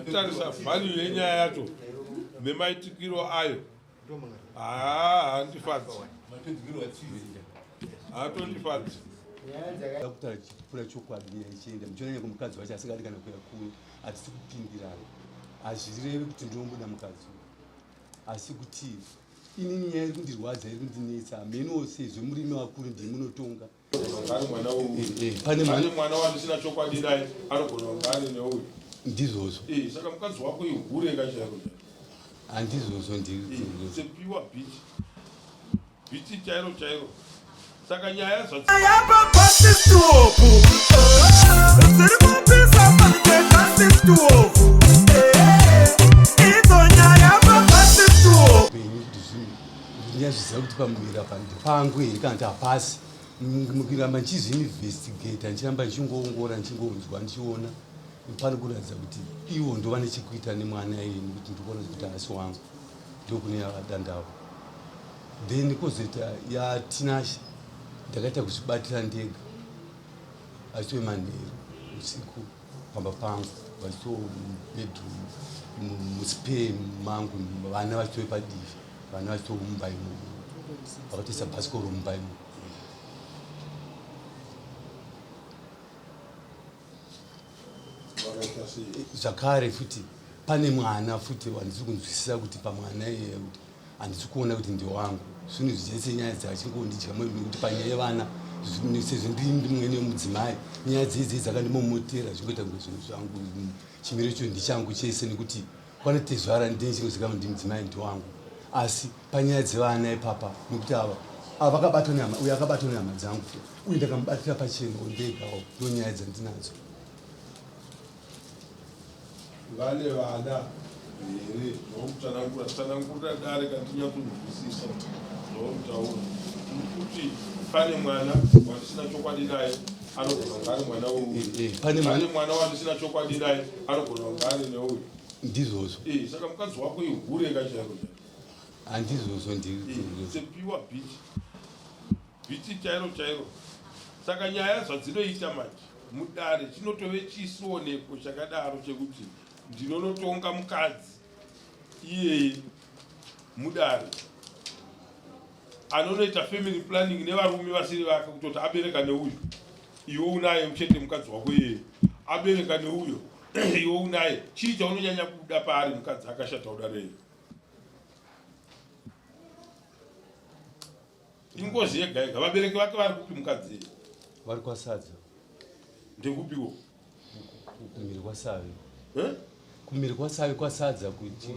Nekutarisa value yenyaya yacho nemaitikiro ayo, haa, handifadzi, haatondifadzi. Kutaura chipura chokwadi, nyaya ichienda muchiona kumukadzi wacho asingadi kana kuya kuno, hatisi kupindirana. Hazvirevi kuti ndinomuda mukadzi uyu, asi kuti inini nyaya iri kundirwadza, iri kundinetsa, hamenowo sezvo murimi vakuru ndimi munotonga. Ari mwana uyu. Pane pane mwana wandisina chokwadi naye, anogona kunge ari neuyu. Ndizvozvo. Saka mukadzi wako ihure kachairo? Handizvozvo. It's a pure bitch, bitch chairo chairo. Saka nyaya zva Yapa pasi stove. Ziri kupisa pasi stove. Idzo nyaya pasi stove. Penyu kuti zvinhu ndinyaziziva kuti pamuviri apa ndipangu here kana kuti hapasi. Mukuramba ndichizviinvestigata, ndichiramba ndichingoongora, ndichingonzwa, ndichiona, pari kuratidza kuti ivo ndova nechekuita nemwana iyeye, nekuti ndikuona kuti haasi wangu. Ndokune yavadandavo, then kwozoita yaTinashe. Ndakaita kuzvibatira ndega achitove manheru usiku pamba pangu, vachitoo mubedroom, muspare mangu, vana vachitove padivi, vana vachitove mumba imomo, vakatoisa bhasikoro mumba imomo. Vakaita sei? Zvakare futi pane mwana futi wandisi kunzwisisa kuti pamwana iyeye kuti handisi kuona kuti ndewangu. Zvinhu zvese nyaya dzachingodidya moyo, nekuti panyaya yevana, sezvo ndiri mwene wemudzimai, nyaya dzedze dzakandimomotera, zvingoita kunge zvinhu zvangu, chimiro icho ndichangu chese, nekuti kwanatezvara ndinechingozikama ndi mudzimai ndewangu. Asi panyaya dzevana ipapa, nekuti ava vakabatwa nehama, uyo akabatwa nehama dzangu, uye ndakamubatira pachena ndegawo. Ndo nyaya dzandinadzo. Vane vana here? Zvokutsanangura, tsanangurira dare katinyatsonzwisisa zvaurikutaura. Kuti pane mwana wandisina chokwadi naye, anogona kunge ari mwana weuyu. Pane pane mwana wandisina chokwadi naye, anogona kunge ari neuyu. Ndizvozvo. Saka mukadzi wako ihure kachairo? Handizvozvo. It's a pure bitch, bitch chairo chairo. Saka nyaya zvadzinoita manje mudare, chinotove chisioneko chakadaro chekuti ndinonotonga mukadzi iyeye mudare anonoita family planning nevarume vasiri vake, kutoti abereka neuyu, iwe unaye chete. Mukadzi wako iyeye abereka neuyo, iwe unaye. Chii chaunonyanya kuda paari, mukadzi akashata udarei? Ingozi yega yega. Vabereki vake vari kupi mukadzi iye? Vari kwaSadza. Ndekupiwo? Kumhiri kwaSave. Eh? Kumhiri kwaSave, kwaSadza kuti.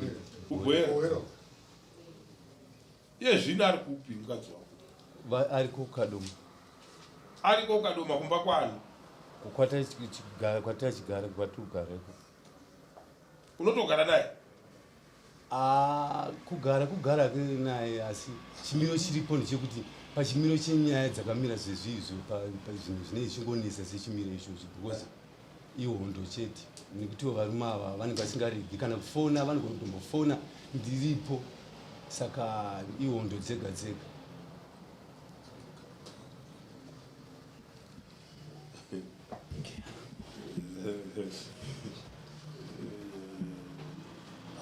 Kugwera. Iye zvino ari kupi mukadzi wako? Ari kuKadoma. Ariko Kadoma kumba kwani? Kwatachigara, kwatigara iko. Unotogara naye? Ah, kugara naye, asi chimiro chiripo ndechekuti pachimiro chenyaya dzakamira sezvizvo, pazvinhu zvinenge zvichingonetsa sechimiro ichozvo, because ihondo chete, nekutiwo varume ava vanenge vasingaregi kana kufona, vanogona kutombofona ndiripo. Saka ihondo dzega dzega.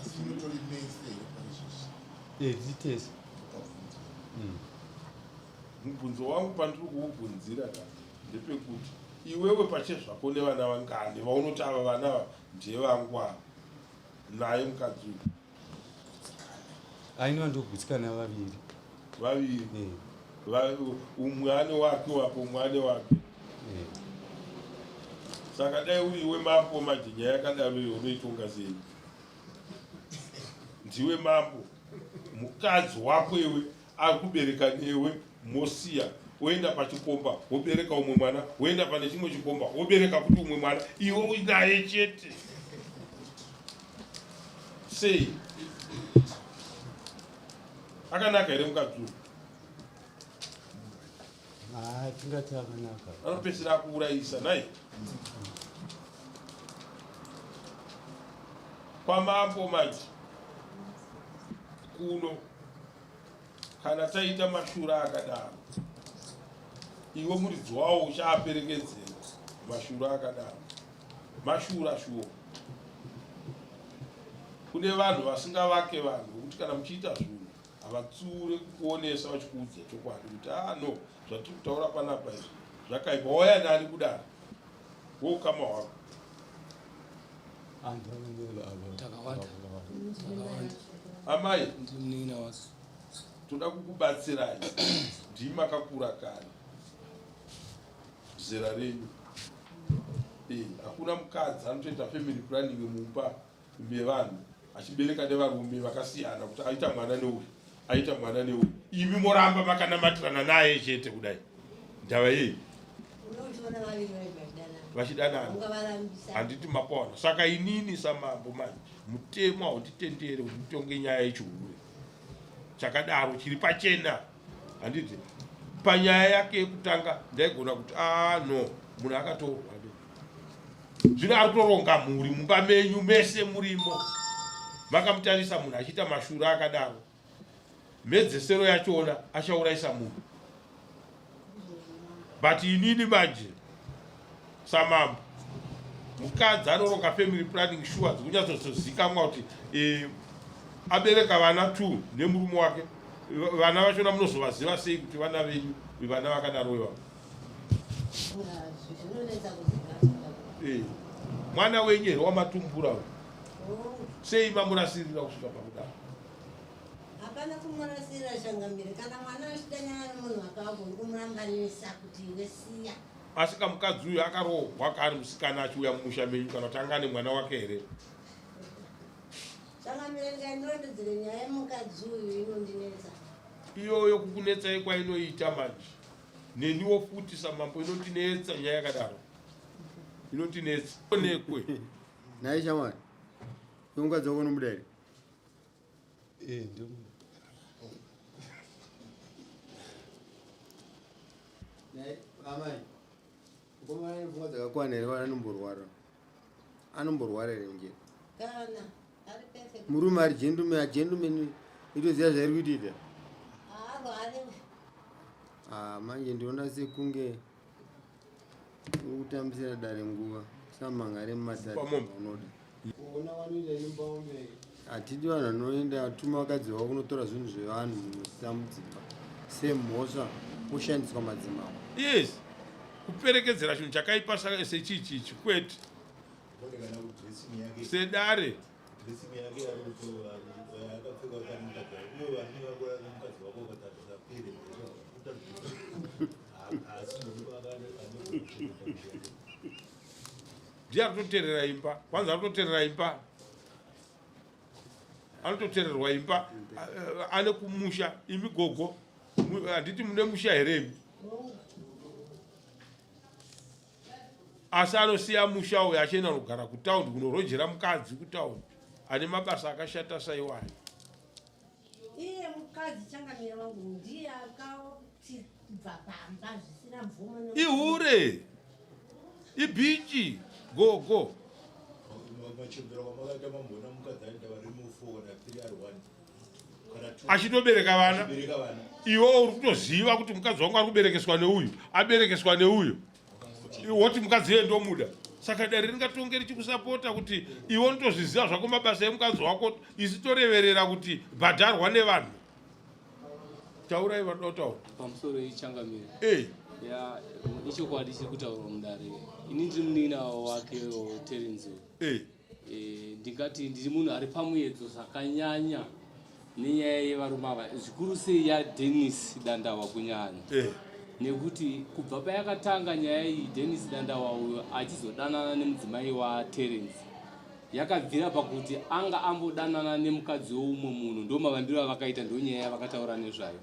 Asi mutori mese here paizvozvi? Tiri tese. Mubvunzo wangu pandiri kuubvunzira ka ndepekuti iwewe pachezvako nevana vangani vaunoti ava vana ava ndevangu ava naye mukadzi uyu? Ainiwa ndogutsikana vaviri. Vaviri? Eh. Umwe ane wake wapo, umwe ane wake. Saka dai uri iwe mambo manje, nyaya yakadaro iyo unoitonga sei? Ndiwe mambo, mukadzi wako iwe ari kubereka newe, mosiya woenda pachikomba wobereka umwe mwana, woenda pane chimwe chikomba wobereka kuti umwe mwana, iwe uinaye chete. Sei? Akanaka here mukadzi uyu? Ah, tingati akanaka. Anopedzisira akuurayisa nai. Kwamambo manje kuno, kana taita mashura akadaro, iwe muridzi wawo uchaaperekedzera mashura akadaro, mashura shuwa. Kune vanhu vasingavake vanhu vokuti kana muchiita zvinhu havatsiure kukuonesa vachikuudza chokwadi kuti ah no zvatiri kutaura panapa izvi zvakaipa. Wauya nani kudaro woukama hwako? Takawanda. Takawanda. Amai, Ndiri munin'ina wake. toda kukubatsirai. Ndimi makakura kare. Zera renyu. Eh, hakuna mukadzi anotoita family planning mumba mevanhu achibereka nevarume vakasiyana kuti aita mwana neuyu aita mwana neuyu imi moramba makanamatirana naye chete kudai ndava yei vachidanana handiti mapona saka inini samambo manje mutemo haunditendere kuti nditonge nyaya yechihure chakadaro chiri pachena handiti panyaya yake yekutanga ndaigona kuti a ah, no munhu akatorwa zvino ari kutoronga mhuri mumba menyu mese murimo makamutarisa munhu achiita mashura akadaro mhedzesero yachona achaurayisa munhu but inini manje samambo mukadzi anoronga family planning sure dzikunyatsozozikamwa kuti eh, abereka vana two nemurume wake vana vachona munozovaziva sei kuti vana venyu vana vakadaro ivavo eh, mwana wenyu here wamatumbura uyu oh. sei mamurasirira kusvika pakudaro Hapana kumurasira changamire kana mwana achidanana nemunhu wake kumurambanisa kuti iwe siya. Asi kamukadzi uyu akaroorwa kaari musikana achiuya mumusha menyu kana kuti anga ane mwana wake here? Changamire ndikandorondedzere nyaya yemukadzi uyu inondinetsa. Iyoyo kukunetsai kwainoita manje neniwo futi samambo inondinetsa nyaya yakadaro inondinetsa onekwe. Nhai shamwari, iwe mukadzi wako unomuda here? Eh, ndomuda. Nhai amai, mukomana ane pfungwa dzakakwana here kana anomborwara? Anomborwara here njere? Kana ari perfect. Murume ari gentleman, gentleman itoziva zvairi kuitoita. Haarwari. Ah, manje ndinoona sekunge uri kutambisira dare nguva usamhangare mumatare Pamombe. unoda. Kuona vanoita imba ombe. Hatidi vanhu vanoenda vatuma vakadzi vavo kunotora zvinhu zvevanhu munosisa mudzimba semhosva kushandiswa madzimambo. Yes, kuperekedzera chinhu chakaipa sechichi ichi kwete. Sedare. Ndiye arikutoterera imba kwanza arikutoterera imba anototererwa imba ane kumusha imi gogo handiti mune musha here imi asi anosiya musha uyo achienda kunogara kutaundi kunorojera mukadzi kutaundi ane mabasa akashata saiwayo Iye mukadzi changamire wangu ndiye akati bva pamba zvisina mvumo ne- Ihure. Ibhichi. Gogo. Machembera kwamakaita mamboona mukadzi aenda vari mu 4 kana 3 ari 1 kana 2 Achitobereka vana. Achibereka vana. Iwe uri kutoziva kuti mukadzi wangu ari kuberekeswa neuyu, aberekeswa neuyu. Woti mukadzi iye ndomuda. Saka dare ringatonge richikusapota kuti iwe unotozviziva zvako mabasa emukadzi wako, isu toreverera kuti bhadharwa nevanhu. Taurai vanoda kutaura. Pamusoro ichangamire. Eh. Ya, ichokwadi chiri kutaurwa mudare. Ini ndiri munin'ina wake Terence. Eh. Eh, ndingati ndiri munhu ari pamuedzo zvakanyanya nenyaya yevarume ava zvikuru sei yaDennis Dandawa kunyanya eh. Nekuti kubva payakatanga nyaya iyi Dennis Dandawa uyo achizodanana nemudzimai waTerence yakabvira pakuti anga ambodanana nemukadzi weumwe munhu ndomavambiro avakaita ndonyaya yavakataura nezvayo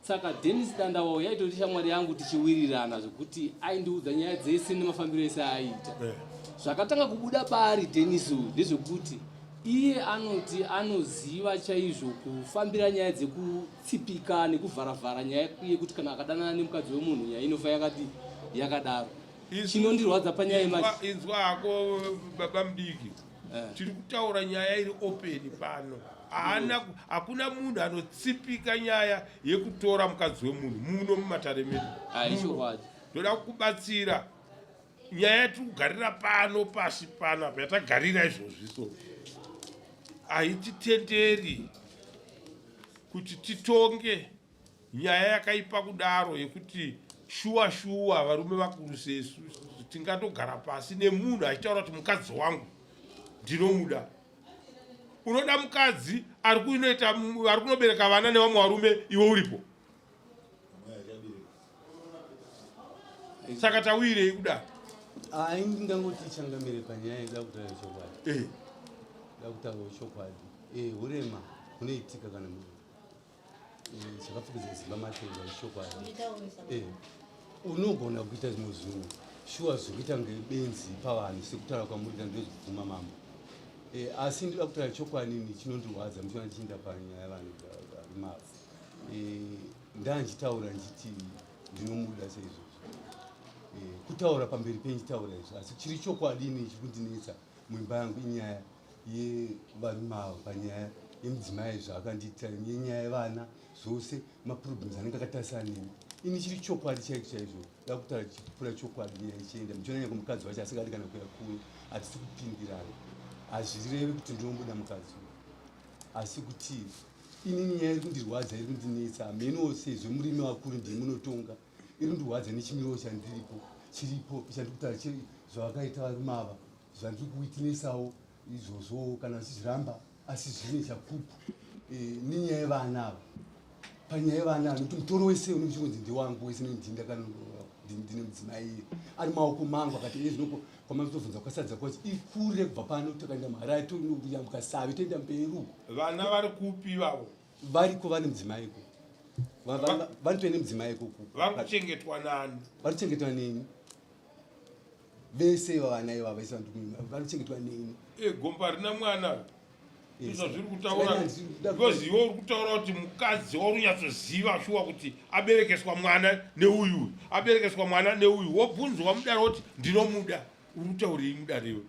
Saka Dennis Dandawawo yaitoti shamwari yangu tichiwirirana zvekuti aindiudza nyaya dzese nemafambiro ese aaiita. Eh. Zvakatanga kubuda paari Dennis uyu ndezvekuti iye anoti anoziva chaizvo kufambira nyaya dzekutsipika nekuvharavhara nyaya yekuti kana akadanana nemukadzi wemunhu nyaya inofa yakadi yakadaro. Chinondirwadza panyaya yemanje. Inzwa hako baba mudiki. Eh. Tiri kutaura nyaya iri open pano. Haana hakuna munhu anotsipika nyaya yekutora mukadzi wemunhu muno mumatare medu. Ichokwadi. Ndoda kukubatsira nyaya yatiri kugarira pano pasi pano apa yatagarira izvozvi so. Haititenderi kuti titonge nyaya yakaipa kudaro yekuti shuwa shuwa varume vakuru sesu tingatogara pasi nemunhu achitaura kuti mukadzi wangu ndinomuda. Unoda mukadzi ari kunoita ari kunobereka vana nevamwe varume iwe uripo. Saka tawirei kudaro? Ai ndingangoti changamire panyaya ida kutaura chokwadi. Eh. Da kutaura chokwadi. Eh, hurema hunoitika kana munhu eh, chakapfukidza zimba matenga ichokwadi. Eh. Unogona kuita zvimwe zvinhu shuwa zvekuita kunge benzi pavanhu sekutaura kwamurita ndozvibvuma mambo. Eh, asi ndoda kutaura chokwadi ini chinondirwadza muchiona ndichiinda panyaya vanhu vari mavhu. Eh, ndandichitaura ndichiti ndinomuda seizvozvo eh, kutaura pamberi pendichitaura izvo asi chiri chokwadi ini chiri kundinetsa muimba yangu inyaya yevarume ava panyaya yemudzimai zvaakandiitira yenyaya yevana zvose maproblems anenge akatarisana neni ini chiri chokwadi chaiko chaizvo da kutaura chipura chokwadi nyaya ichienda muchiona nyange mukadzi wacho asingadi kana kuya kuno hatisi kupindirana hazvirevi kuti ndinomuda mukadzi asi kuti inini nyaya iri kundirwadza iri kundinetsa hameno sezvo murimi vakuru ndimi munotonga iri kundirwadza nechimiro chandiripo chiripo chandikutaura zvavakaita varume ava zvandiri kuwitinesawo izvozvo kana vachizviramba asi zvine chapupu eh, nenyaya yevana ava panyaya yevana nokuti mutoro wese unenge uchingonzi ndewangu wese ndine mudzimai iye ari maoko mangu akati iye zvino kwamatotobvunza kwasadza kwacho ikure kubva pano takaenda muharare toyambuka savi toenda mberi uko vana vari kupi ivavo variko vane mudzimai ko vanotove nemudzimai ikoko vari kuchengetwa nani vari kuchengetwa neni vese ivava vana ivava vese vari kuchengetwa neni eh, gomba rina mwana ndozvazviri kutaura because iwe uri kutaura kuti mukadzi wauri kunyatsoziva shuwa kuti aberekeswa mwana neuyu aberekeswa mwana neuyu wobvunzwa mudare woti ndinomuda uri kutaurei mudare iwe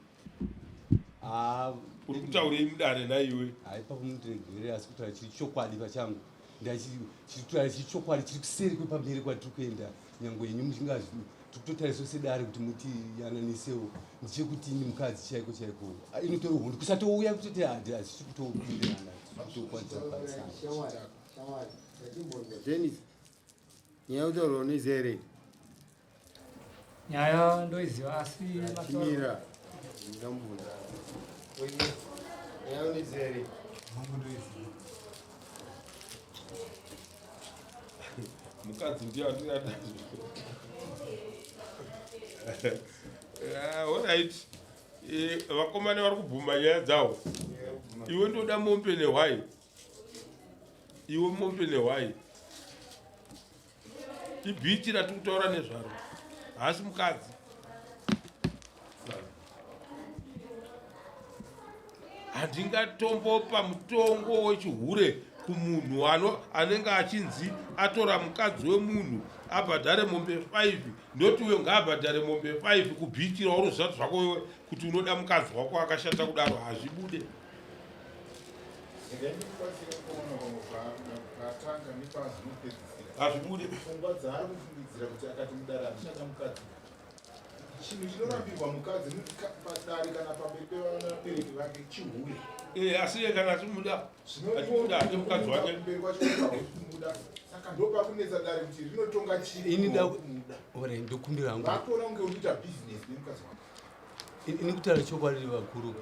ah, uri kutaurei mudare naiwe haipapo mundiregerere asi kutaura chiri chokwadi pachangu ndachiri chiri chokwadi chiri kuseri kwepamberi kwatiri kuenda nyange henyu muchinga tikutotariswa sedare kuti muti yananisewo ndechekuti ini mukadzi chaiko chaiko ah, inotori hondo kusatouya kutoti hadi hazvisi kutopindirana kutokwanisa kubatsana Dennis, nyaya utaura unoiziva here? Nyaya ndoiziva asi Chimira, ndingamubvunza. Nyaya unoiziva here? Mambo ndoiziva. Mukadzi ndiye andinada. Alright. Eh, vakomana vari kubvuma nyaya dzavo. Iwe ndoda mombe nehwai. Iwe mombe nehwai. Ibhiti ratiri kutaura nezvaro. Haasi mukadzi. Handingatombopa mutongo wechihure kumunhu ano anenge achinzi atora mukadzi wemunhu abhadhare mombe 5 ndoti uyo ngaabhadhare mombe 5 kubhitira unoziva zvako iwe kuti unoda mukadzi wako akashata kudaro hazvibude. Hazvibude. Pfungwa dzaari kufungidzira kuti akati mudare handichada mukadzi chinhu chinorambirwa mukadzi padare kana pamberi pevabereki vake chihure. Eh, asi iye kana achimuda achimuda ate mukadzi wake mberi kwacho kumuda saka ndopakunetsa dare kuti rinotonga chii ini da ore ndokumbira hangu vakuona kunge uri kuita business nemukadzi wako ini kutaura chokwadi vakuru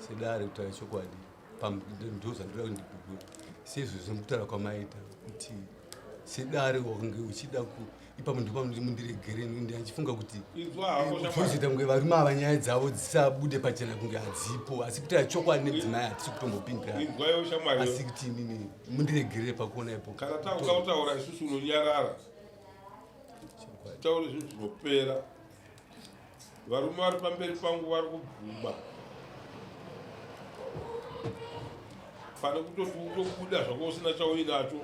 sedare kutaura chokwadi ndozvandoda kuti ndipupure sezvozvo mukutaura kwamaita kuti sedare wakunge uchida ku ipapo ndipo mundiregere ndichifunga kuti kuzoita kunge varume ava nyaya dzavo dzisabude pachena kunge hadzipo asi kutaura chokwadi nemudzimai hatisi kutombopindira asi kuti inini mundiregerere pakuona ipo kana takuda kutaura isusu unonyarara taure zvinhu zvinopera Varume vari pamberi pangu vari kubvuma pane kutoti utobuda zvako usina chauinacho.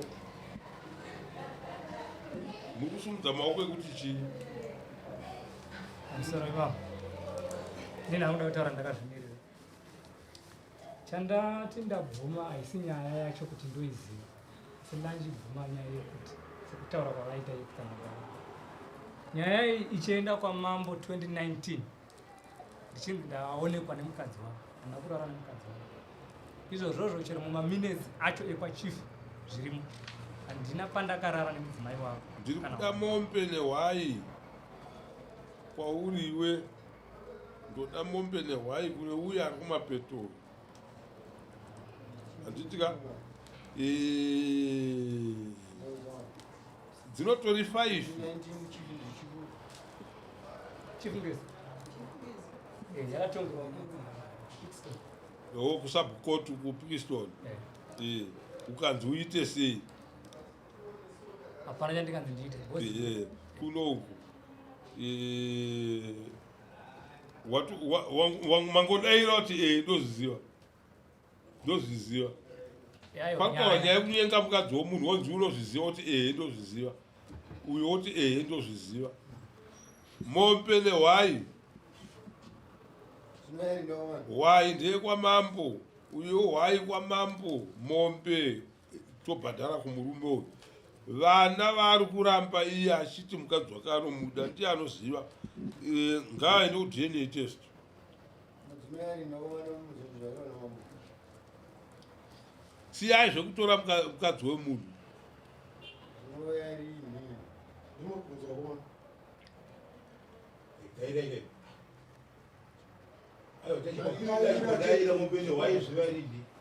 Muri kusumudza maoko ekuti chii? Pamusoro ipapo ndini hangu ndakutaura ndakazvimirira. Chandati ndabvuma haisi nyaya yacho kuti ndoiziva asi ndanjibvuma nyaya yekuti sekutaura kwavaita yekutanga nyaya iyi ichienda kwamambo 2019 ndichinzi ndaonekwa nemukadzi wangu handina kurara nemukadzi wangu. Izvozvozvo chero mumaminutes acho ekwachief zvirimo. Handina pandakarara nemudzimai wavo. Ndiri kuda mombe nehwai kwauri iwe. Ndoda mombe nehwai kune uya ari kumapetoro. Handiti ka? Eh, dzinotori 5. Chief Ngezi. Eh, yakatongerwa Oh, kusubcourt kuPickstone. Eh. eh, ukanzi uite sei? Hapana chandikanzi ndiite. Eh, kuno uku. Eh, watu mangodaira kuti eh ndozviziva. Ndozviziva. Pakutaura nyaya yekunyenga mukadzi womunhu wonzi unozviziva kuti ehe ndozviziva. Uyo woti ehe ndozviziva. Mombe nehwai. Hwai ndeyekwamambo uyo hwai kwamambo mombe tobhadhara kumurume uyu vana vaari kuramba iye achiti mukadzi wake anomuda ndiye anoziva e, ngaaende kudna test siyai zvekutora mukadzi wemunhu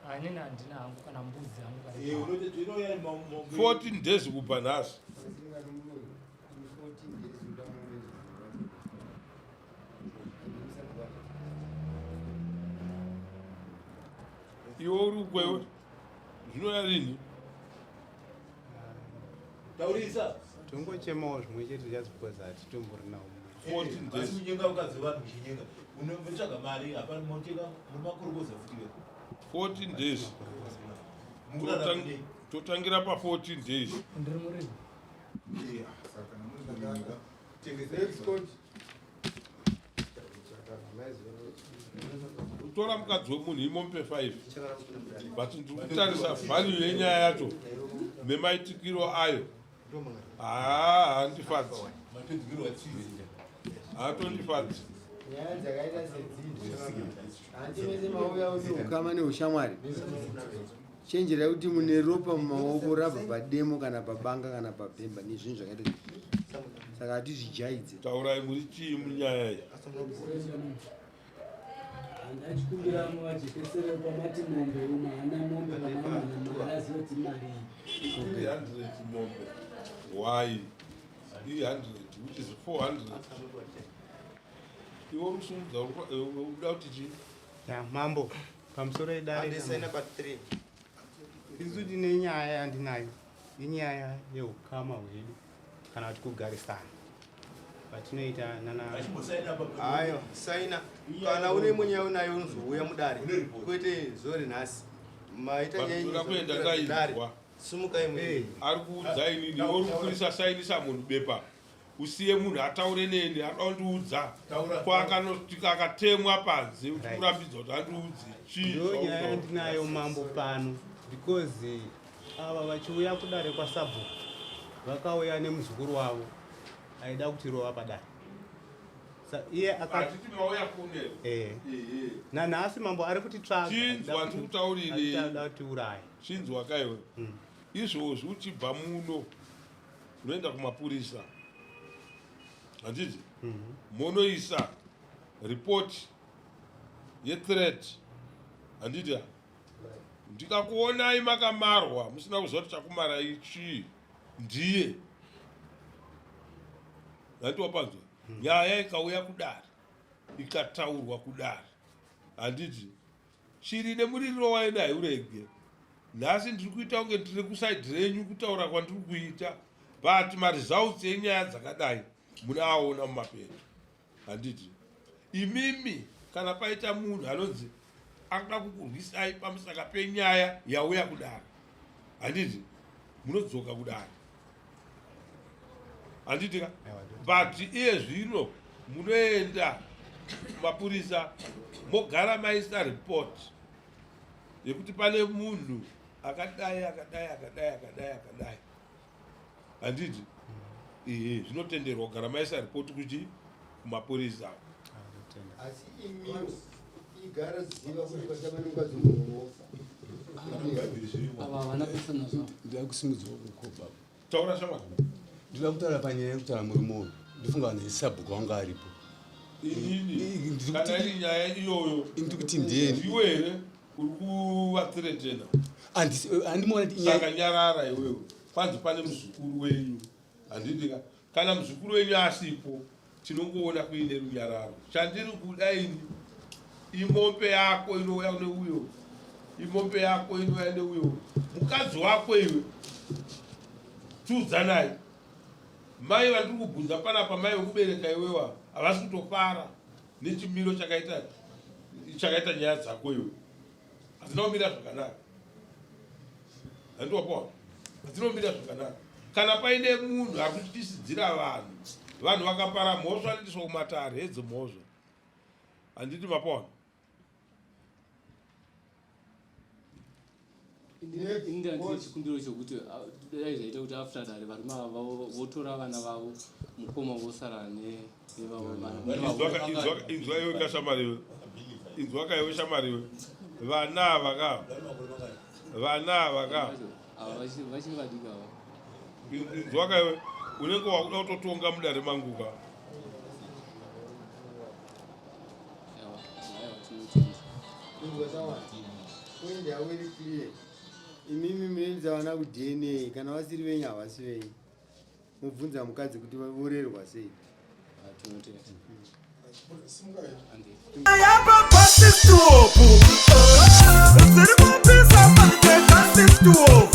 Anini handina hangu kana mbudzi hangu. 14 days kubva nhasi. Iwe uri ukwewe zvinouya rini? Taurisa. Tongochemawo zvimwe chete just because hatitomborinawo. 14 days. Asi kunyenga mukadzi wevanhu muchinyenga unotsvaga mari hapana motenga muri makurukuza futi iwe. 14 days. Totangira pa 14 days. Ndiri murimi. Yeah, saka kana muri murimi tengesai. Kutora mukadzi wemunhu imombe 5 but ndiri kutarisa value yenyaya yacho nemaitikiro ayo haa handifadzi haatondifadzi nyaya dzakaita sedzidzi hanti mese mauya une ukama neushamwari chenjerai kuti mune ropa mumaoko rabva pademo kana pabanga kana pabhemba nezvinhu zvakaita saka hatizvijaidze taurai muri chii munyaya iyi Ndachikumbira muvajekesere pamati mombe umu haana mombe kana mwana mari azive kuti imari iyi. 300 mombe why 300 which is 400 iwe uri kusimudza uda kuti chii Ya mambo pamusoro edare. Andisaina pa 3. Isu tine nyaya yandinayo inyaya yeukama hwedu kana kuti kugarisana patinoita nana Ayo, saina. Kana une imwe nyaya unayo unozouya mudare. Kwete zuva renhasi. Maita nyaya Ndoda kuenda ndainzwa. Simukai mwe. Ari kuudza inini, iwe uri kukurisa sainisa munhu bepa. Usiye munhu ataure neni, anoda kundiudza. Kwaakanosvika akatemwa panze, uchikurambidza kuti andiudze. Chii? Ndo nyaya yandinayo mambo pano because ava vachiuya kudare kwasabhuku vakauya nemuzukuru wavo aida kutirova padare. Sa iye akati Hatiti mauya kune. Eh. Nanhasi mambo ari kutitsvaga. Chinzwa ndikutaurirei. Achida kutiuraya. Chinzwa kaiwe. Izvozvi uchibva muno unoenda kumapurisa. Handiti? Monoisa report yethreat. Handiti? Ndikakuonai makamarwa musina kuziva kuti chakumarai chii ndiye. Handiti wapanzwa? Nyaya ikauya kudare ikataurwa kudare. Handiti? Shiri nemuririro wayo haiurege. Nhasi ndiri kuita kunge ndiri kusaidhi renyu kutaura kwandiri kuita but maresults enyaya dzakadai munoaona mumapepa. Handiti? Imimi kana paita munhu anonzi akuda kukurwisai pamusaka penyaya yauya kudare. Handiti? Munodzoka kudare. Handiti ka? But iye zvino munoenda kumapurisa mogara maisa report yekuti pane munhu akadai akadai akadai akadai akadai. Handiti? Ehe, zvinotenderwa kugara maisa report kuti kumapurisa. Asi imiwo igara ziva kuti pasava nemukadzi munhu unofa. Ava havana basa nazvo. Ndida kusimudzwa uko baba. Taura shamwari. Ndida kutaura panyaya yekutaura murume uyu. Ndifunga vanhu vesabhuku vanga aripo. Inini kana iri nyaya iyoyo ndiri kuti ndiye ndiwe here uri kuvathreatena? Handimuona kuti Saka nyarara iwewe. Kwanzi pane muzukuru wenyu. Handiti ka kana muzukuru wenyu asipo tinongoona kuine runyararo. Chandiri kuda ini imombe yako inouya neuyo, imombe yako inouya neuyo, mukadzi wako iwe tiudzanai. Mai vandiri kubvunza panapa, mai vekubereka iwewa havasi kutofara nechimiro chakaita chakaita nyaya dzako iwe, hazina kumira zvakanaka. Handiwapowa hazina kumira zvakanaka. Kana paine munhu ari kutyisidzira vanhu, vanhu vakapara mhosva vanoendeswa kumatare edzimhosva, handiti mapowa? Ini ndandine chikumbiro chokuti ah, dai zvaita kuti after dare varume ava votora vana vavo mukoma vosara nevavo vana. Inzwa iwe kashamari iwe, inzwa ka iwe shamari iwe, vana ava ka, vana ava ka, Vachiri vadiki ava. Inzwa ka iwe, unenge wakuda kutotonga mudare mangu ka. Point yavo iri clear. Imimi munoendesa vana kuDNA kana vasiri venyu havasi venyu. Mobvunza mukadzi kuti vorerwa sei. Yapa pasi stop. Ziri kupisa pasi stop.